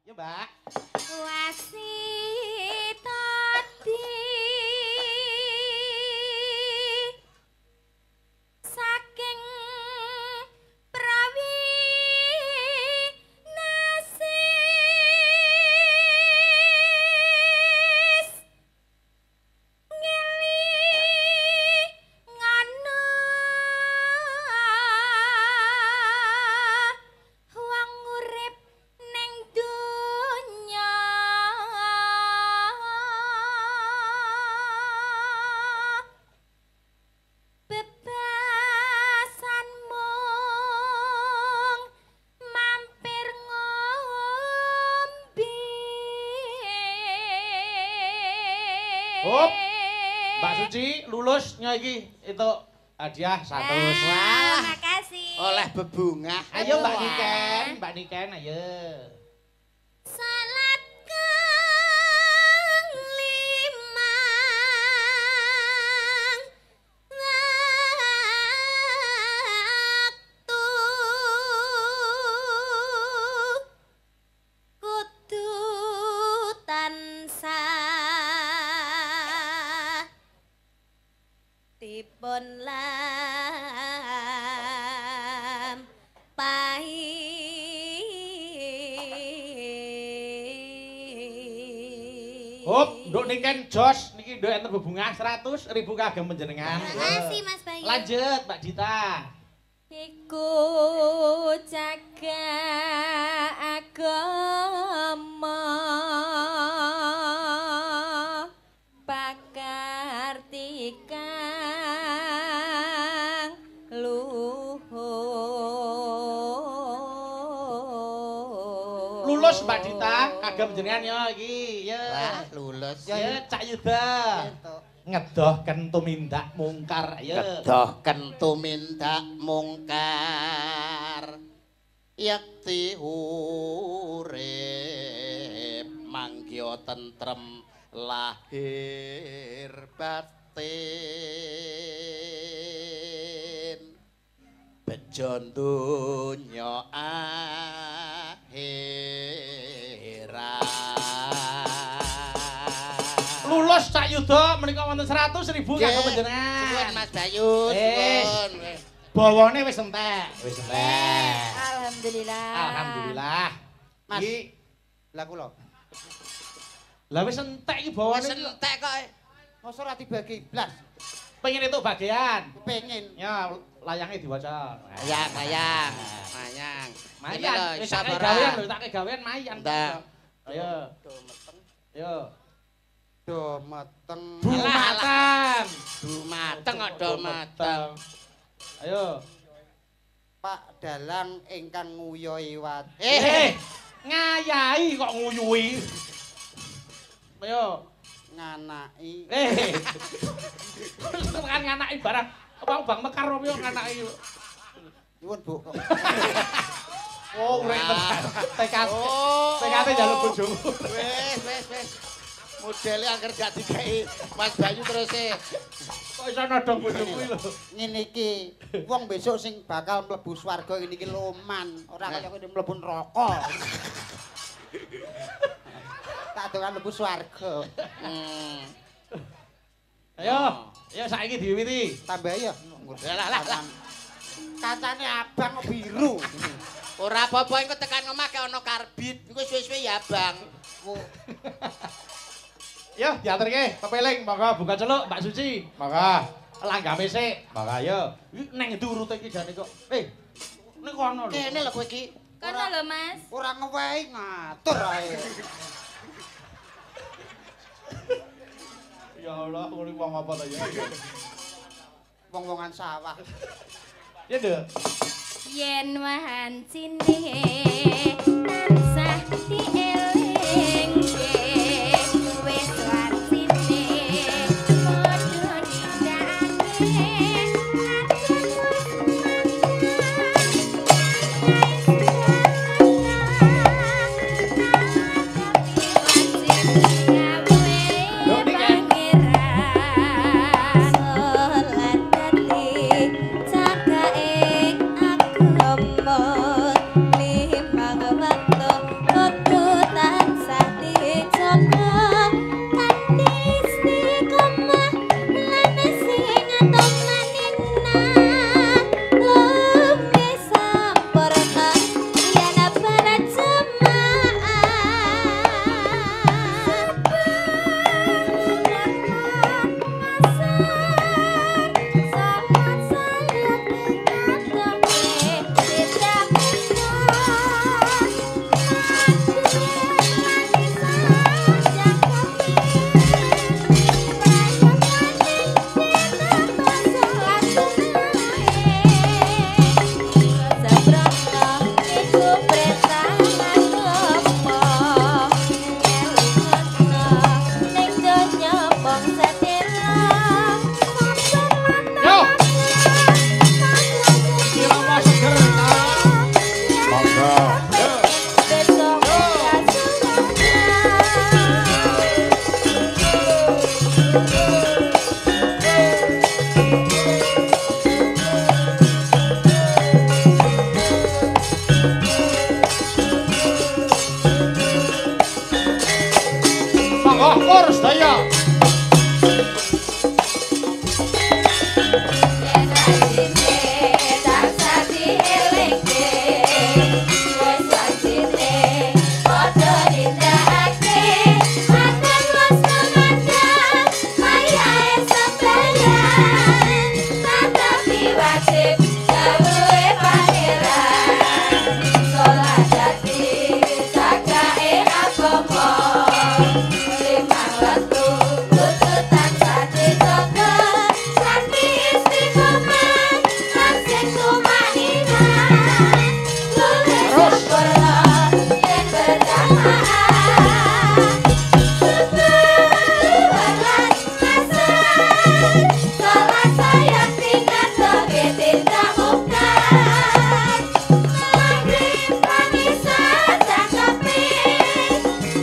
Ya, Mbak. Wasitati saking Prawi Nasis ngeli ngono wong urip ning donya bebasan mung mampir ngombe. Hop. Mbak Suci lulus iki itu hadiah 100. Wah, makasih. Oleh bebungah. Ayo Mbak Niken, Mbak Niken ayo. Salat kang limang waktu kudu tansah dipun lampahi. Hop, nduk Niken jos niki nduk enten bebungah 100.000 kagem panjenengan. Makasih Mas Bayu. Lanjut Mbak Dita. Iku jaga agama pakarti kang luhur. Lulus Mbak Dita kagem panjenengan ya iki. Ya. Wah, lulus. Ya Cak Yuda. Ngedoh tumindak mungkar ayo. Kedoh tumindak mungkar. Yakti urip manggiya tentrem lahir batin. Bejo donya akhirat. Lulus Cak Yuda menika wonten 100.000 kagem panjenengan. Suwun Mas Bayu, suwun. Bawane wis entek, wis entek. Alhamdulillah. Alhamdulillah. Mas. Iki Lah kula. lah wis entek iki bawane. Wis entek kok. Mosok ora dibagi blas. Pengen itu bagian. Pengen. Ya layange diwaca. Layang, layang. Mayang. Mayan, wis tak gawean lho, tak gawean mayan. Ndak. Ayo. Ayo. Do meteng. Dumateng. Dumateng kok do mateng. Ayo. Pak Dalang ingkang nguyuhi watu. Eh, ngayahi kok nguyuhi. Ayo. Nganaki. Eh. Tekan nganaki barang. Apa Bang Mekar apa yo nganaki. Nyuwun, Bu. Oh, urip tenan. TKT. TKT njaluk bojomu. Wis, wis, wis. Modele angger gak dikei Mas Bayu terus e. Kok iso nodong bojoku iki lho. Ngene iki, wong besok sing bakal mlebu swarga ngene iki loman, ora kaya ngene mlebu neraka. Tak doan mlebu swarga. Ayo, ayo saiki diwiwiti. Tambah ya. Lah lah lah. Kacane abang kok biru. Ora apa-apa engko tekan omah ke ana karbit, engko suwe-suwe ya abang. Yo, diaturke, pepeling, monggo buka celuk Mbak Suci. Monggo. Langgame sik. Monggo ayo. Iki neng ndi urute iki jane kok. Eh, ning kono lho. Kene lho kowe iki. Kono lho, Mas. Ora ngewehi ngatur ae. Ya Allah, ngono wong apa ta ya? Wong-wongan sawah. Ya, Nduk. Yen wancine tansah dielingke wis wancine padha nindakake Syukur sedaya. Yen wajine tansah dielingke, wis wajine padha nindakake. Madang wis lumadang, wayahe sembahyang, tetapi wajib dawuhe pangeran. Salat dadi cakake agama, limang wektu kudu tansah dijaga, kanthi istiqomah lan sing tumaninah. Luwih sempurna yen berjamaah. Subuh lan asar, salat saya tingkat tindak mungkar. Maghrib lan isya cangkepe,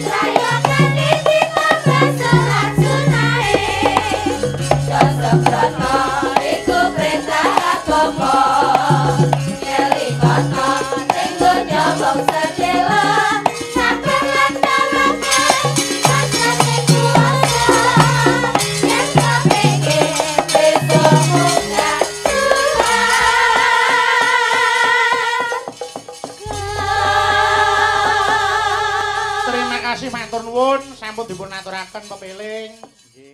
rayokane ditambah salat sunahe. Sosok iku perintah agama, ngelingono ning donya wong sedhela. Sabar lan tawakal pasrah kuwasa, yen kepengin besok munggah Terima kasih matur nuwun sampun dipun aturaken pepiling. Nggih.